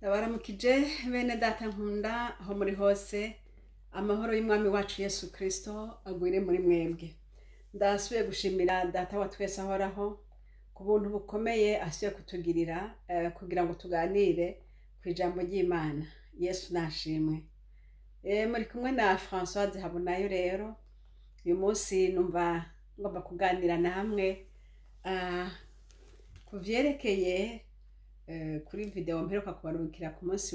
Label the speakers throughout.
Speaker 1: Ndabaramukije bene data nkunda aho muri hose, amahoro y'umwami wacu Yesu Kristo agwire muri mwebwe. Ndasubiye gushimira data wa twese ahoraho ku buntu bukomeye asubiye kutugirira kugira ngo tuganire ku ijambo ry'Imana. Yesu nashimwe. Muri kumwe na Françoise Habonayo. Rero uyu munsi numva ngomba kuganira namwe ku vyerekeye kuri video mperuka kubarungikira ku munsi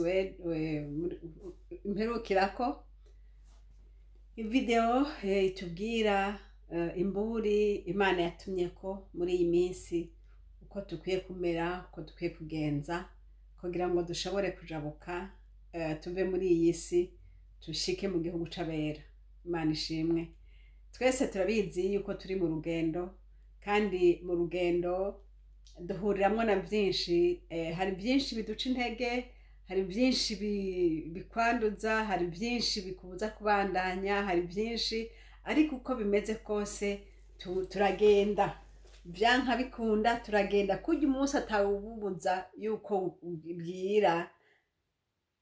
Speaker 1: mperukirako video itubwira imburi Imana yatumyeko muri iyi minsi, uko dukwiye kumera, uko dukwiye kugenza kugira ngo dushobore kujabuka, tuve muri iyi si dushike mu gihugu c'abera. Imana ishimwe. Twese turabizi yuko turi mu rugendo, kandi mu rugendo duhuriramwo na vyinshi. Hari byinshi biduca intege, hari byinshi bikwanduza, hari byinshi bikubuza kubandanya, hari byinshi, ariko uko bimeze kose turagenda, vyanka bikunda turagenda. Kurya umunsi atawubuza yuko bwira,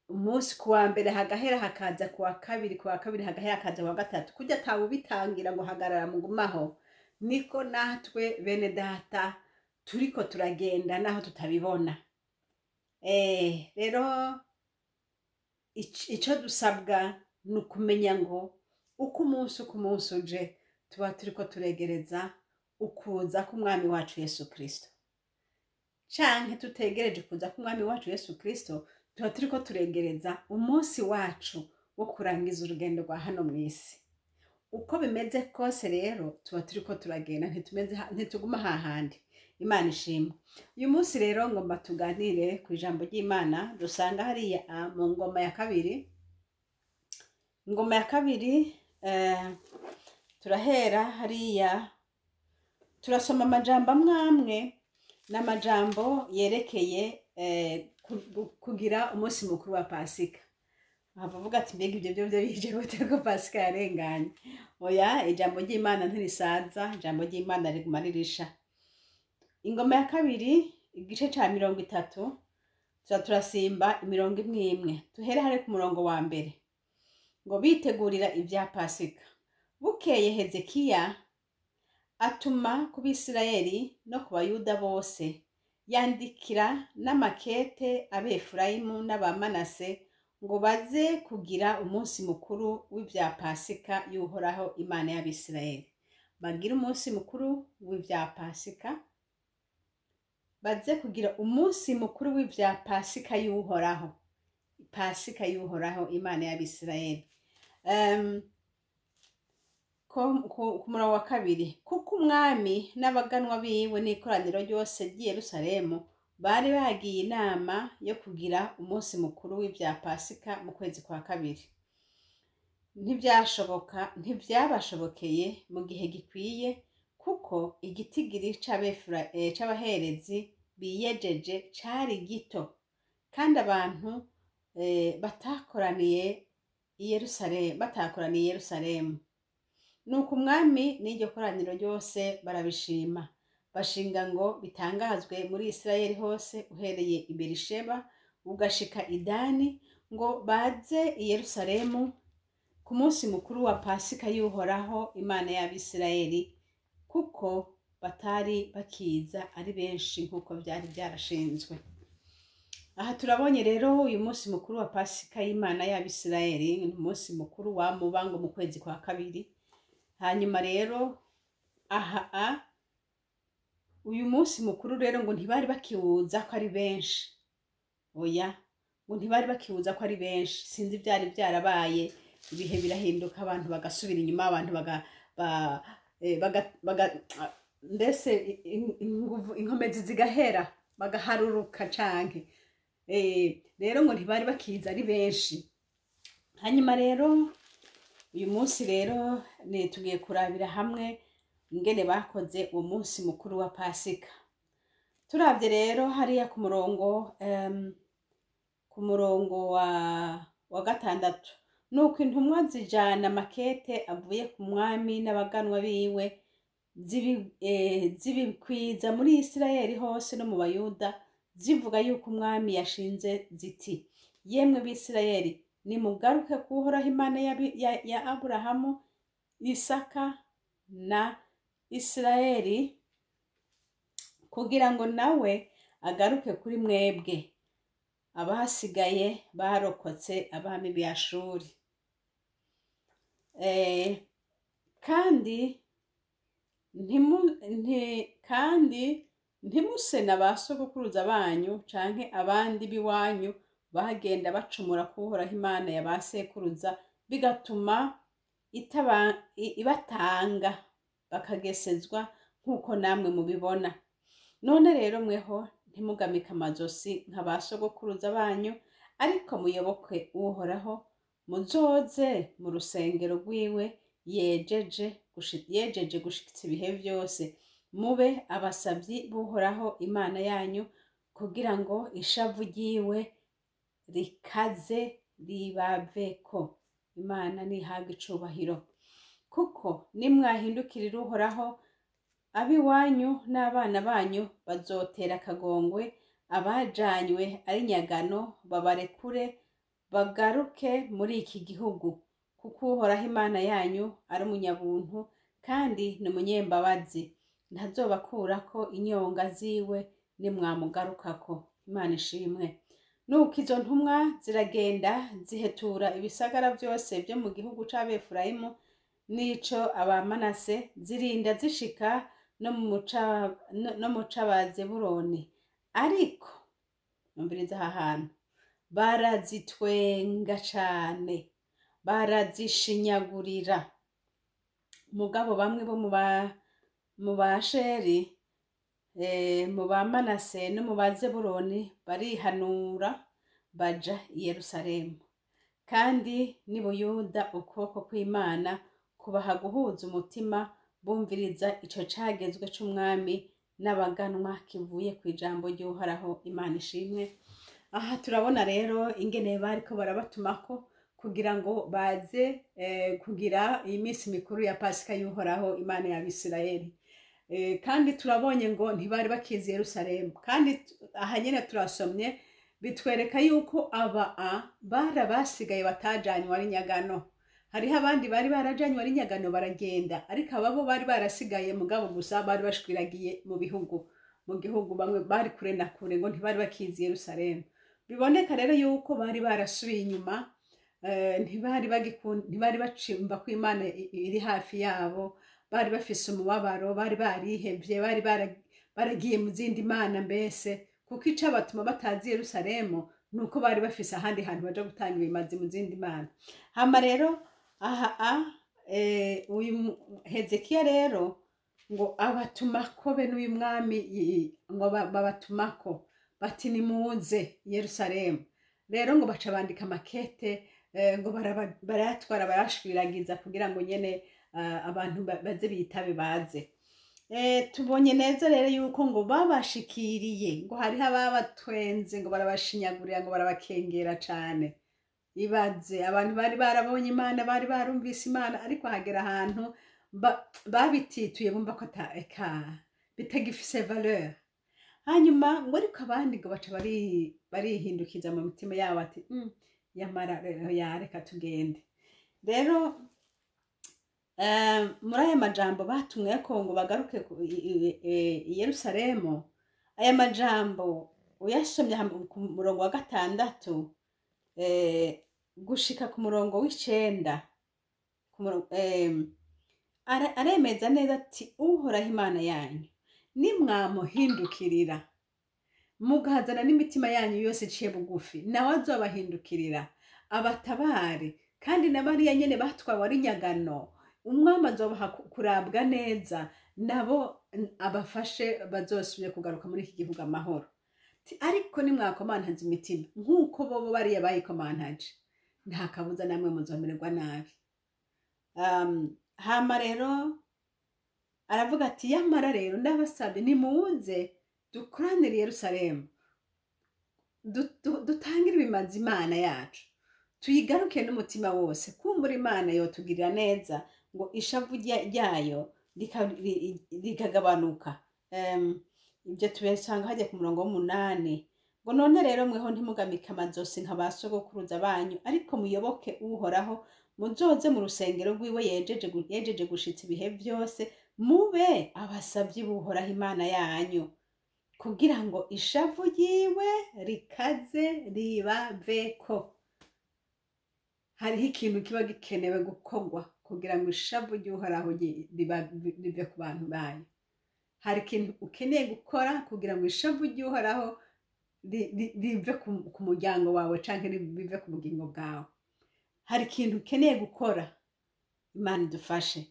Speaker 1: umunsi kuwa mbere hagahera hakaza kuwa kabiri, kuwa kabiri hagahera hakaza kuwa gatatu, kurya atawubitangira ngo hagarara mugumaho, niko natwe bene data turiko turagenda naho tutabibona. Rero ico dusabwa ni ukumenya ngo uko umunsi uje tuba turiko turegereza ukuza k'umwami wacu Yesu Kristo, canke tutegereje kuza k'umwami wacu Yesu Kristo, tuba turiko turegereza umunsi wacu wo kurangiza urugendo rwa hano mw'isi. Uko bimeze kose rero tuba turiko turagenda, ntituguma hahandi. Imana ishimwe. Uyu munsi rero ngomba tuganire ku ijambo ry'Imana dusanga hariya mu Ngoma ya Kabiri. Ingoma ya Kabiri, turahera hariya turasoma amajambo amwe amwe, n'amajambo yerekeye kugira umunsi mukuru wa Pasika. Bavuga ati: "Mbega ibyo byo bije gute ko Pasika yarenganye?" Oya, ijambo ry'Imana ntirisaza, ijambo ry'Imana riguma ririsha. Ingoma ya Kabiri, igice ca 30, tuza turasimba imirongo imwe imwe. Tuhere hari ku murongo wa mbere ngo: "Bitegurira ibya Pasika. Bukeye Hezekiya atuma ku Bisirayeli no ku Bayuda bose, yandikira n'amakete Abefurayimu n'Abamanase ngo baze kugira umunsi mukuru w'ibya Pasika y'Uhoraho Imana y'Abisirayeli." Bagire umunsi mukuru w'ibya Pasika, baze kugira umunsi mukuru w'ibya Pasika y'Uhoraho, Pasika y'Uhoraho Imana y'Abisirayeli. Ku murongo wa kabiri: "Kuko umwami n'abaganwa biwe n'ikoraniro ryose ry'i Yerusalemu bari bagiye inama yo kugira umunsi mukuru w'ibya Pasika mu kwezi kwa kabiri, ntibyashoboka, ntibyabashobokeye mu gihe gikwiye, kuko igitigiri c'abaherezi biyejeje cari gito, kandi abantu batakoraniye i Yerusalemu, batakoraniye i Yerusalemu. Nuko umwami n'iryo koraniro ryose barabishima, bashinga ngo bitangazwe muri Isirayeli hose, uhereye i Berisheba ugashika i Dani, ngo baze i Yerusalemu ku munsi mukuru wa Pasika y'Uhoraho Imana y'Abisirayeli, kuko batari bakiza ari benshi nk'uko byari byarashinzwe." Aha turabonye rero uyu munsi mukuru wa Pasika y'Imana y'Abisirayeli, ni umunsi mukuru wamuba ngo mu kwezi kwa kabiri. Hanyuma rero aha uyu munsi mukuru rero ngo ntibari bakiwuza ko ari benshi. Oya, ngo ntibari bakiwuza ko ari benshi. Sinzi byari byarabaye, ibihe birahinduka, abantu bagasubira inyuma, abantu baga ba, eh, baga, baga mbese inguvu, inkomezi zigahera, bagaharuruka canke rero ngo ntibari bakiza ari benshi. Hanyuma rero uyu munsi rero ni tugiye kurabira hamwe ingene bakoze uwo munsi mukuru wa Pasika. Turavye rero hariya ku murongo wa gatandatu: "Nuko intumwa zijana makete avuye ku mwami n'abaganwa biwe, zibikwiza muri Isirayeli hose no mu Bayuda." zivuga yuko umwami yashinze ziti: "Yemwe Bisirayeli, nimugaruke ku Uhoraho Imana ya Aburahamu, Isaka na Isirayeli, kugira ngo nawe agaruke kuri mwebwe abahasigaye barokotse abami b'Ashuri." Kandi ntimuse na ba sogokuruza banyu canke abandi b'iwanyu bagenda bacumura ku Uhoraho Imana ya ba sekuruza, bigatuma ibatanga bakagesezwa nk'uko namwe mubibona. None rero mweho ntimugamike amazosi nka ba sogokuruza banyu, ariko muyoboke Uhoraho, muzoze mu rusengero rwiwe yejeje gushitsa ibihe vyose, mube abasavyi b'Uhoraho Imana yanyu, kugira ngo ishavu ryiwe rikaze ribaveko. Imana nihabwe icubahiro, kuko nimwahindukirira Uhoraho, ab'iwanyu n'abana banyu bazotera akagongwe, abajanywe ari nyagano babarekure bagaruke muri iki gihugu, kuko Uhoraho Imana yanyu ari umunyabuntu kandi ni umunyembabazi, ntazobakurako inyonga ziwe nimwamugarukako. Imana ishimwe. Nuko izo ntumwa ziragenda zihetura ibisagara vyose vyo mu gihugu c'Abefurayimu n'ico Abamanase, zirinda zishika no mu c'Abazeburoni. Ariko numviriza aha hantu, barazitwenga cane, barazishinyagurira. Mugabo bamwe bo mu Basheri, mu Bamanase no mu Bazeburoni barihanura baja i Yerusalemu. Kandi n'i Buyuda ukuboko kw'Imana kubaha guhuza umutima, bumviriza ico cagezwe c'umwami n'abaganwa kivuye kw'ijambo ry'Uhoraho. Imana ishimwe. Aha turabona rero ingene bariko barabatumako kugira ngo baze kugira iyi minsi mikuru ya Pasika y'Uhoraho Imana y'Abisirayeli. Kandi turabonye ngo ntibari bakizi Yerusalemu. Kandi aha nyene turasomye bitwereka yuko aba bari abasigaye batajanywe ari nyagano. Hariho abandi bari barajanywe ari nyagano baragenda, ariko ababo bari barasigaye, mugabo gusa bari bashwiragiye mu bihugu, mu gihugu bamwe bari kure na kure, ngo ntibari bakizi Yerusalemu. Biboneka rero yuko bari barasubiye inyuma, ntibari bacimva ko Imana iri hafi yabo, bari bafise umubabaro, bari barihevye, bari baragiye mu zindi mana mbese, kuko icabatuma batazi Yerusalemu nuko bari bafise ahandi hantu baja gutanga ibimazi mu zindi mana. Hama rero aha uyu Hezekiya rero ngo abatumako be n'uyu mwami ngo babatumako bati: "Nimuze Yerusalemu." Rero ngo baca bandika makete, ngo barayatwara, barashwiragiza kugira ngo nyene abantu baze bitabe baze. Tubonye neza rero yuko ngo babashikiriye, ngo hariho ababatwenze, ngo barabashinyagurira, ngo barabakengera cane. Ibaze abantu bari barabonye Imana, bari barumvise Imana, ariko hagera ahantu babitituye, bumva ko eka bitagifise valeur. Hanyuma ngo ariko abandi ngo baca barihindukiza mu mitima yabo ati: "Yamara rero yareka tugende." Rero muri aya majambo batumwe ko ngo bagaruke i Yerusalemu, aya majambo uyasomye ku murongo wa 6 gushika ku murongo w'9, aremeza neza ati: "Uhoraho Imana yanyu nimwamuhindukirira, mugahazana n'imitima yanyu yose iciye bugufi, nawe azobahindukirira abatabare, kandi na bariya nyene batwawe ari nyagano, umwami azobaha kurabwa neza, nabo abafashe bazosubire kugaruka muri iki gihugu amahoro." Ariko nimwakomantaza imitima nk'uko bobo bariya bayikomantaje, nta kabuza namwe muzomererwa nabi. Hama rero aravuga ati: "Yamara rero ndabasabye, nimuze dukoranire i Yerusalemu, dutangire ibimazi Imana yacu, tuyigaruke n'umutima wose, kumbura Imana yotugirira neza ngo ishavu ryayo rikagabanuka." Ibyo tubisanga hajya ku murongo w'8. Ngo none rero mweho ntimugamike amazosi nka ba sogokuruza banyu, ariko muyoboke Uhoraho, muzoze mu rusengero rwiwe yejeje gushitsa ibihe byose, mube abasavyi b'Uhoraho Imana yanyu, kugira ngo ishavu ryiwe rikaze ribaveko. Hariho ikintu kiba gikenewe gukorwa kugira ngo ishavu ry'Uhoraho rive ku bantu bayo. Hari ikintu ukeneye gukora kugira ngo ishavu ry'Uhoraho rive ku muryango wawe canke rive ku bugingo bwawe. Hari ikintu ukeneye gukora. Imana idufashe.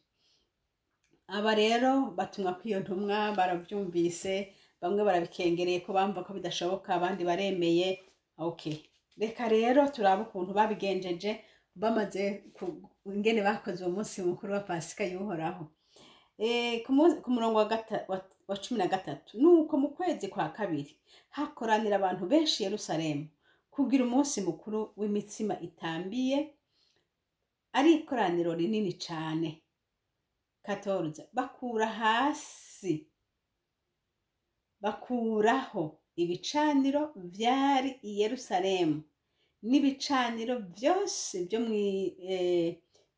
Speaker 1: Aba rero batumwa kw'iyo ntumwa baravyumvise, bamwe barabikengereye ko bamva ko bidashoboka, abandi baremeye. Okay, reka rero turabe ukuntu babigenjeje bamaze ingene bakoze uwo munsi mukuru wa Pasika y'Uhoraho. Ku murongo wa 13, nuko mu kwezi kwa kabiri hakoranira abantu benshi i Yerusalemu kugira umunsi mukuru w'imitsima itambiye, ari ikoraniro rinini cane. 14, bakura hasi, bakuraho ibicaniro vyari i Yerusalemu n'ibicaniro vyose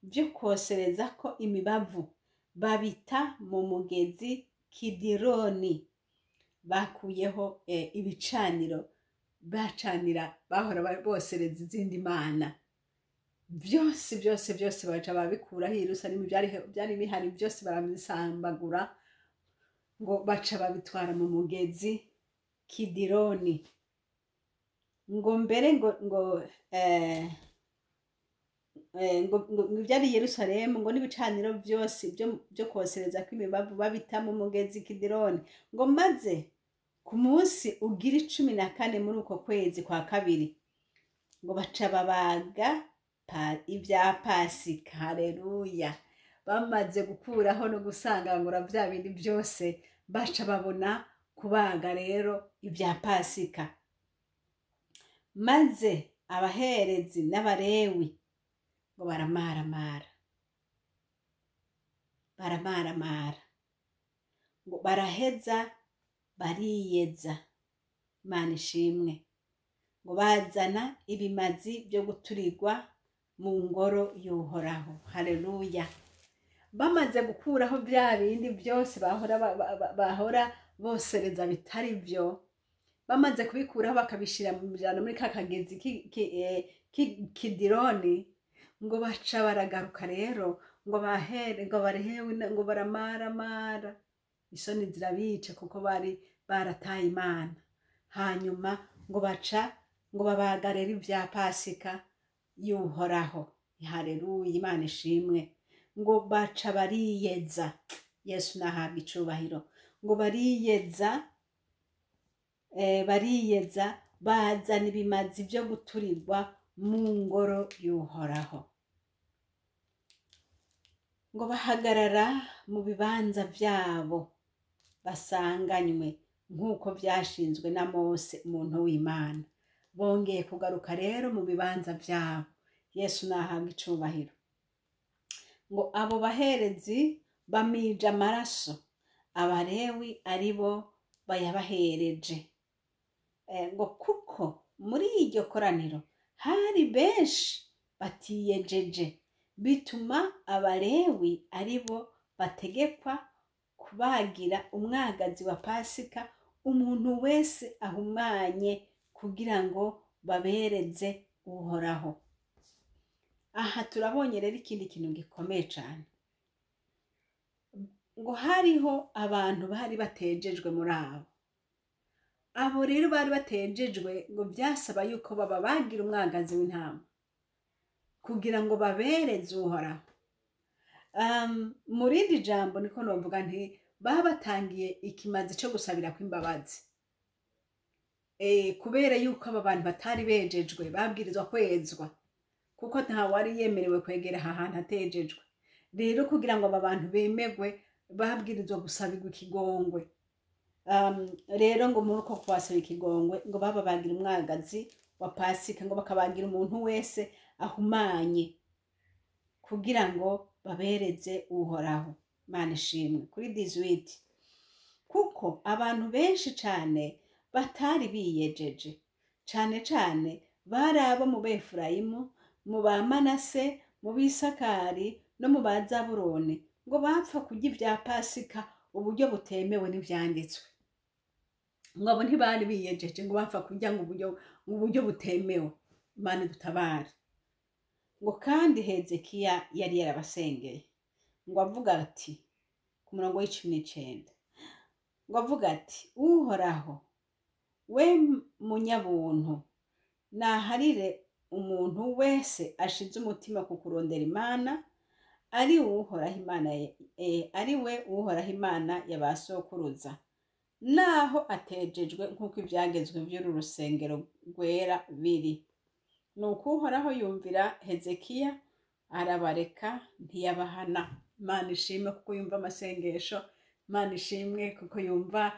Speaker 1: vyo kwoserezako imibavu, babita mu mugezi Kidironi. Bakuyeho ibicaniro bacanira, bahora bosereza izindi mana, byose byose byose baca babikuraho i Yerusalemu, byari bihari byose barabisambagura, ngo baca babitwara mu mugezi Kidironi. Ngo mbere ngo ivyari i Yerusalemu, ngo n'ibicaniro vyose byo kosereza kw'imibavu babita mu mugezi Kidironi. Ngo maze ku munsi ugira 14 muri uko kwezi kwa kabiri, ngo baca babaga ibya Pasika. Haleluya! Bamaze gukuraho no gusangangura bya bindi byose, baca babona kubaga rero ibya Pasika. Maze abaherezi n'Abarewi ngo baramaramara, baramaramara, ngo baraheza bariyeza. Imana ishimwe. Ngo bazana ibimazi byo guturirwa mu ngoro y'Uhoraho. Haleluya! Bamaze gukuraho bya bindi byose bahora bosereza bitari byo, bamaze kubikuraho bakabishira mu bijana muri ka kagezi Kidironi, ngo baca baragaruka rero, ngo bahere, ngo barehewe, ngo baramaramara, isoni zirabica kuko bari barataye Imana. Hanyuma ngo baca ngo babaga rero ibya Pasika y'Uhoraho. Haleluya! Imana ishimwe. Ngo baca bariyeza. Yesu nahabwa icubahiro. Ngo bariyeza, bariyeza, bazana ibimazi byo guturirwa mu ngoro y'Uhoraho. Ngo bahagarara mu bibanza vyabo basanganywe nk'uko vyashinzwe na Mose umuntu w'Imana. Bongeye kugaruka rero mu bibanza vyabo. Yesu nahabwa icubahiro. Ngo abo baherezi bamija amaraso, Abarewi aribo bayabahereje. Ngo kuko muri iryo koraniro hari benshi batiyejeje, bituma Abarewi aribo bategekwa kubagira umwagazi wa Pasika umuntu wese ahumanye, kugira ngo babereze Uhoraho. Aha turabonye rero ikindi kintu gikomeye cane. Ngo hariho abantu bari batejejwe muri abo. Abo rero bari batejejwe, ngo vyasaba yuko baba bagira umwagazi w'intama kugira ngo babereze Uhoraho. Mu rindi jambo niko novuga nti babatangiye ikimazi co gusabira kw'imbabazi. Kubera yuko aba bantu batari bejejwe, babwirizwa kwezwa, kuko nta wari yemerewe kwegera aha hantu atejejwe. Rero kugira ngo aba bantu bemegwe, babwirizwa gusabirwa ikigongwe. Rero ngo muri uko kubasaba ikigongwe, ngo baba bagira umwagazi wa Pasika, ngo bakabagira umuntu wese ahumanye, kugira ngo babereze Uhoraho. Imana ishimwe. Kuri 18, kuko abantu benshi cane batari biyejeje. Cane cane bari abo mu Befurayimu, mu ba Manase, mu Bisakari no mu ba Zabuloni, ngo bapfa kurya ibya Pasika uburyo butemewe n'ivyanditswe. Ngo abo ntibari biyejeje, ngo bapfa kurya ngo uburyo butemewe. Imana idutabare. Ngo kandi Hezekiya yari yarabasengeye, ngo avuga ati, ku murongo w'19, ngo avuga ati: "Uhoraho we munyabuntu, naharire umuntu wese ashize umutima ku kurondera Imana, ari Uhoraho Imana, ari we Uhoraho Imana ya ba sokuruza, naho atejejwe nk'uko ivyagezwe vy'uru rusengero rwera biri." Nuko Uhoraho yumvira Hezekiya, arabareka, ntiyabahana. Imana ishimwe kuko yumva amasengesho. Imana ishimwe kuko yumva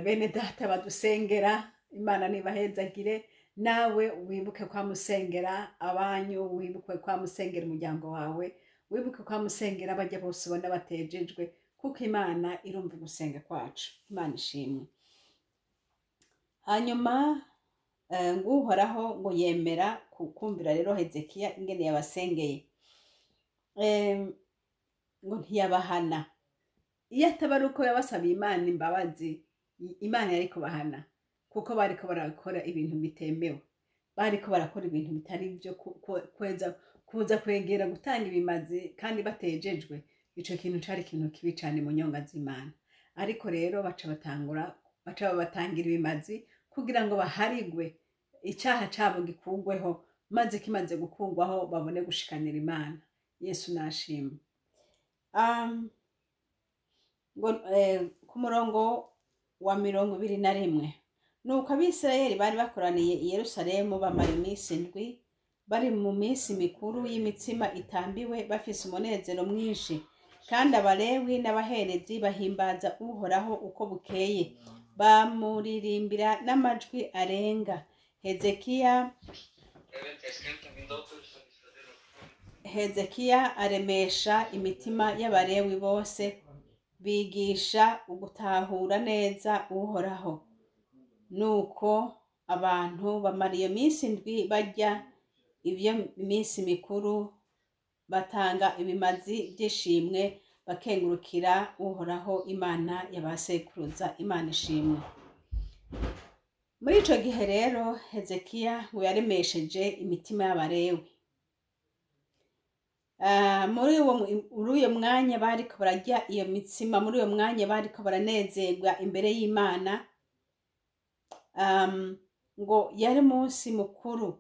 Speaker 1: bene data badusengera. Imana nibahezagire. Nawe wibuke kwamusengera abanyu, wibuke kwamusengera umuryango wawe, wibuke kwamusengera bajya bose ubona batejejwe, kuko Imana irumva gusenga kwacu. Imana ishimwe. Hanyuma ngo Uhoraho ngo yemera kumvira rero Hezekiya ingene yabasengeye, ngo ntiyabahana. Iyo ataba ari uko yabasabiye Imana imbabazi, Imana yari kubahana, kuko bariko barakora ibintu bitemewe, bariko barakora ibintu bitari byo, kweza kuza kwegera gutanga ibimazi kandi batejejwe. Ico kintu cari ikintu kibi cane mu nyonga z'Imana. Ariko rero baca batangura, baca babatangira ibimazi kugira ngo baharigwe, icaha cabo gikugweho, maze kimaze gukugwaho babone gushikanira Imana. Yesu nashimwe. Ngo ku murongo wa 21: "Nuko Abisirayeli bari bakoraniye i Yerusalemu bamara iminsi 7, bari mu minsi mikuru y'imitsima itambiwe, bafise umunezero mwinshi, kandi Abalewi n'abaherezi bahimbaza Uhoraho uko bukeye, bamuririmbira n'amajwi arenga." Hezekiya aremesha imitima y'Abalewi bose, bigisha ugutahura neza Uhoraho. Nuko abantu bamara iyo minsi 7 barya ibyo minsi mikuru, batanga ibimazi by'ishimwe, bakengurukira Uhoraho Imana ya ba sekuruza. Imana ishimwe. Muri ico gihe rero Hezekiya ngo yaremesheje imitima y'Abalewi. Muri uyo mwanya bariko bararya iyo mitsima, muri uyo mwanya bariko baranezerwa imbere y'Imana, ngo yari munsi mukuru,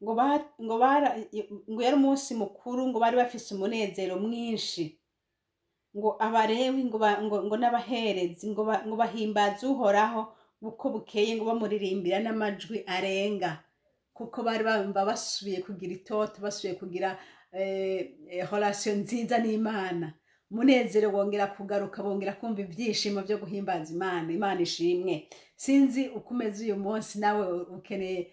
Speaker 1: ngo yari umunsi mukuru, ngo bari bafise umunezero mwinshi, ngo Abalewi ngo n'abaherezi ngo bahimbaze Uhoraho uko bukeye, ngo bamuririmbira n'amajwi arenga, kuko bari bumva basubiye kugira itoto, basubiye kugira relation nziza n'Imana. Umunezero wongera kugaruka, bongera kumva ibyishimo byo guhimbaza Imana. Imana ishimwe. Sinzi uko umeze uyu munsi. Nawe ukeneye,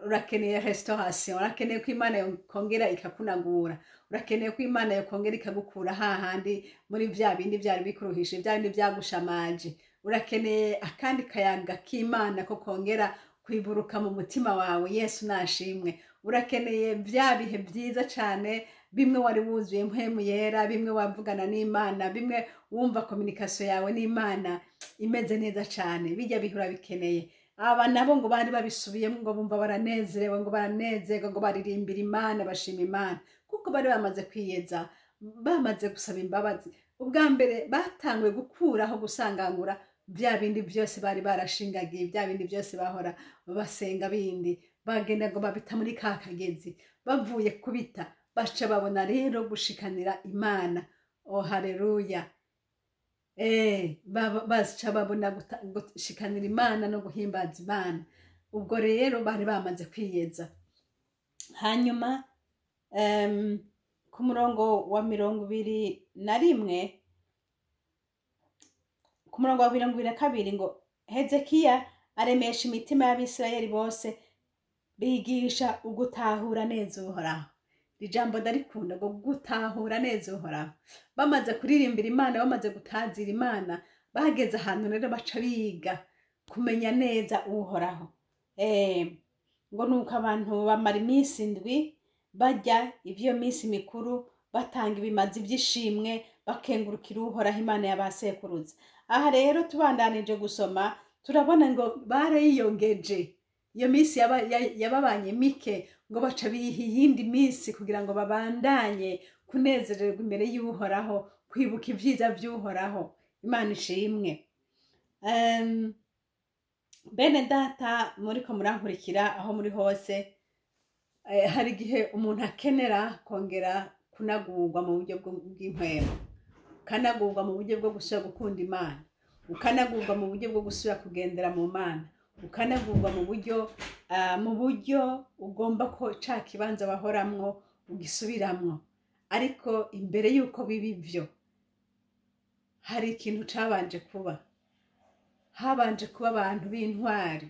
Speaker 1: urakeneye restauration, urakeneye ko Imana yokongera ikakunagura, urakeneye ko Imana yokongera ikagukura hahandi muri bya bindi byari bikuruhishe, bya bindi byagushamaje. Urakeneye akandi kayaga k'Imana ko kongera kwiburuka mu mutima wawe. Yesu nashimwe. Urakeneye bya bihe byiza cyane, bimwe wari wuzuye Mpwemu Yera, bimwe wavugana n'Imana, bimwe wumva communication yawe n'Imana imeze neza cyane. Bijya bihe urabikeneye. Aba nabo ngo bari babisubiyemo, ngo bumva baranezerewe, ngo baranezerwa, ngo baririmbira Imana, bashima Imana, kuko bari bamaze kwiyeza, bamaze gusaba imbabazi. Ubwa mbere batanguye gukuraho, gusangangura bya bindi byose bari barashingagiye, bya bindi byose bahora basenga bindi, bagenda ngo babita muri ka kagezi. Bavuye kubita, baca babona rero gushikanira Imana. Oh, haleluya! Baca babona gushikanira Imana no guhimbaza Imana. Ubwo rero bari bamaze kwiyeza. Hanyuma ku murongo wa 21, ku murongo wa 22, ngo Hezekiya aremesha imitima y'Abisirayeli bose, bigisha ugutahura neza Uhoraho. Ijambo ndarikunda, ngo gutahura neza Uhoraho. Bamaze kuririmbira Imana, bamaze gutazira Imana, bageze ahantu rero baca biga. Kumenya neza Uhoraho. Ngo nuko abantu bamara iminsi 7 barya ivyo minsi mikuru, batanga ibimazi vy'ishimwe, bakengurukira Uhoraho Imana y'abasekuruza. Aha rero tubandanije gusoma, turabona ngo barayiyongeje iyo minsi yababanye mike, ngo baca biha iyindi minsi kugira ngo babandanye kunezererwa imbere y'Uhoraho, kwibuka ivyiza vy'Uhoraho. Imana ishimwe. Bene data muriko murankurikira aho muri hose, hari igihe umuntu akenera kongera kunagurwa mu buryo bw'impwemu, ukanagurwa mu buryo bwo gusubira gukunda Imana, ukanagurwa mu buryo bwo gusubira kugendera mu Mana, ukanagurwa mu buryo ugomba ko ca kibanza wahoramwo ugisubiramwo. Ariko imbere y'uko biba ivyo, hari ikintu cabanje kuba. Habanje kuba abantu b'intwari,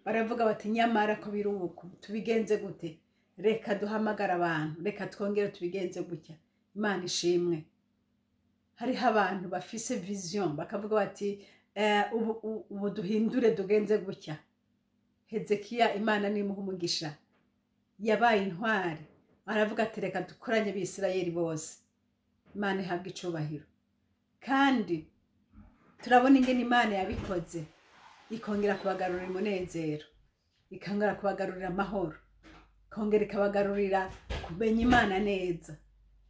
Speaker 1: baravuga bati: "Nyamara ko biri uku, tubigenze gute? Reka duhamagare abantu, reka twongere tubigenze gutya." Imana ishimwe. Hariho abantu bafise vision, bakavuga bati: "Ubu duhindure, dugenze gutya." Hezekiya, Imana nimuha umugisha, yabaye intwari, aravuga ati: "Reka dukoranye Abisirayeli bose." Imana ihabwa icubahiro. Kandi turabona ingene Imana yabikoze, ikongera kubagarurira umunezero, ikongera kubagarurira amahoro, ikongera ikabagarurira kumenya Imana neza.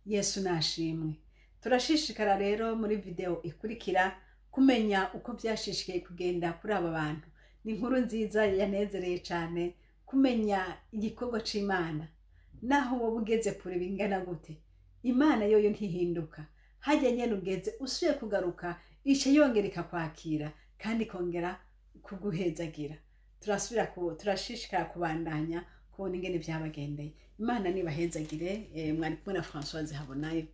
Speaker 1: Yesu nashimwe. Turashishikara rero muri video ikurikira kumenya uko byashishikaye kugenda kuri aba bantu. Ni inkuru nziza yanezereye cyane kumenya igikorwa c'Imana. Naho wowe ugeze kure bingana gute, Imana yoyo ntihinduka. Hajya nyene ugeze, usuye kugaruka, ica yongera ikakwakira kandi ikongera kuguhezagira. Turashishikara kubandanya kubona ingene vyabagendeye. Imana nibahezagire. Mwari kumwe na Françoise Habonayo.